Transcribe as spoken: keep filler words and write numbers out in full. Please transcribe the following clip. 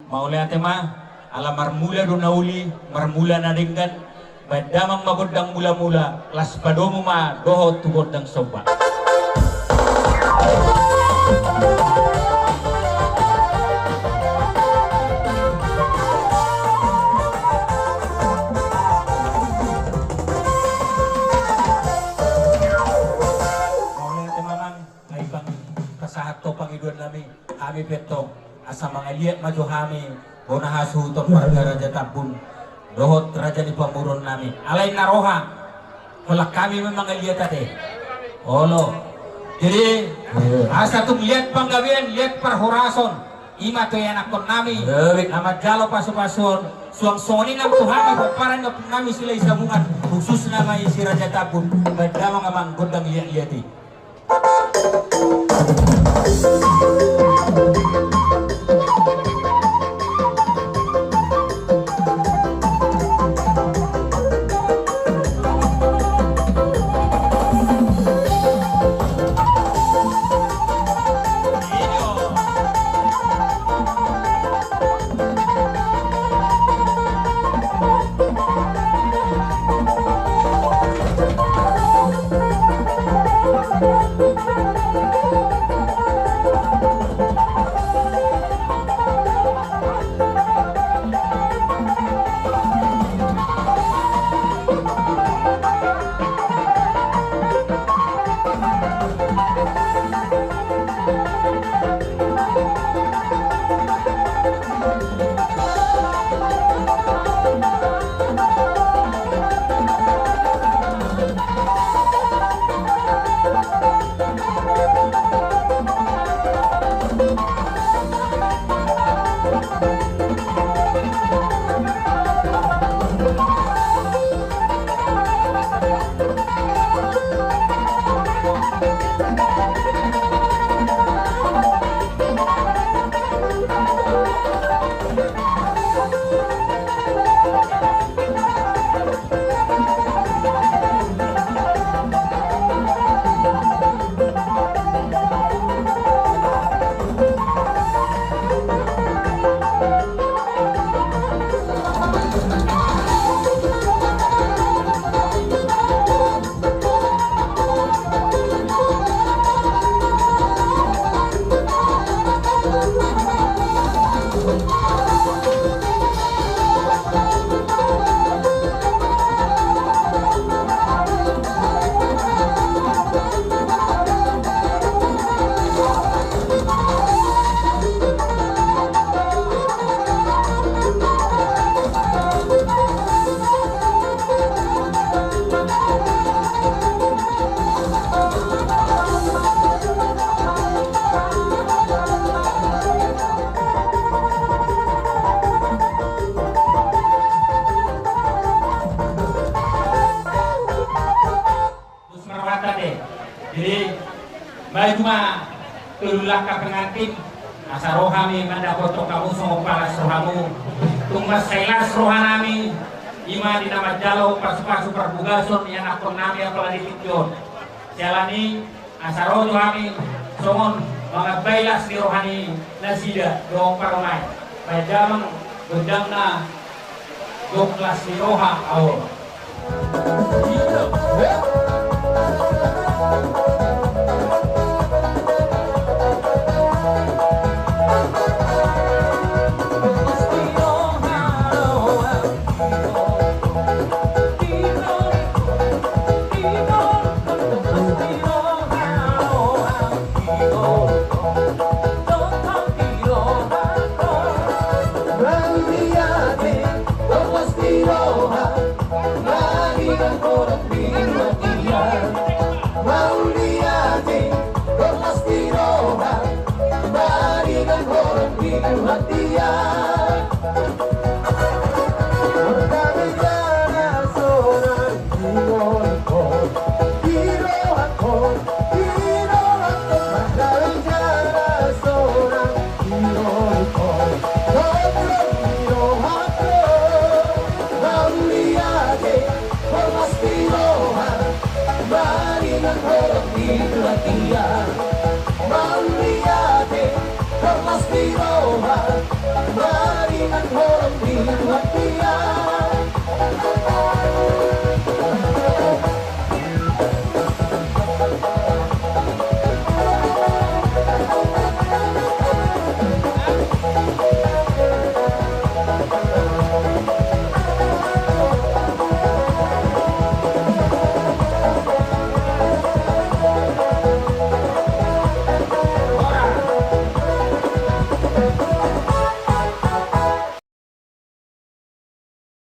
Mauliate ma, ala marmula do na uli, marmula na denggan, baen damang ma gondang mula-mula, las padomu ma dohot tu gondang somba. Mauliate ma amang, ai bang pasahat tu pangidoan nami. Hami pe antong asa mangaliat ma jo hami bona hasuhuton marga Raja Tambun dohot raja ni pamoruon nami. Alai na roha, holan hami ma mangaliat ate. Olo. Jadi, iya, asa tung liat panggabean, liat parhorason, i ma tu ianakhon nami, iya, na manjalo pasu-pasuon. Suang songon i nang tu hami pomparan ni ompung nami Silahi Sabungan, khususna ma i si Raja Tambun. Baen damang amang gondang liat-liat i. Terus marhata deh. Jadi, baik cuma tolu langkah pengantin, asa ro hami mandapothon hamu songon palas rohamu. Tung mansai las roha nami, i ma di na manjalo pasu-pasu parbugason ianakhon nami apala di tingki on. Siala ni, asa ro jo hami songon mangambai las ni roha ni nasida dohot parumaen. Baen damang gondangna, gok las ni roha, aho.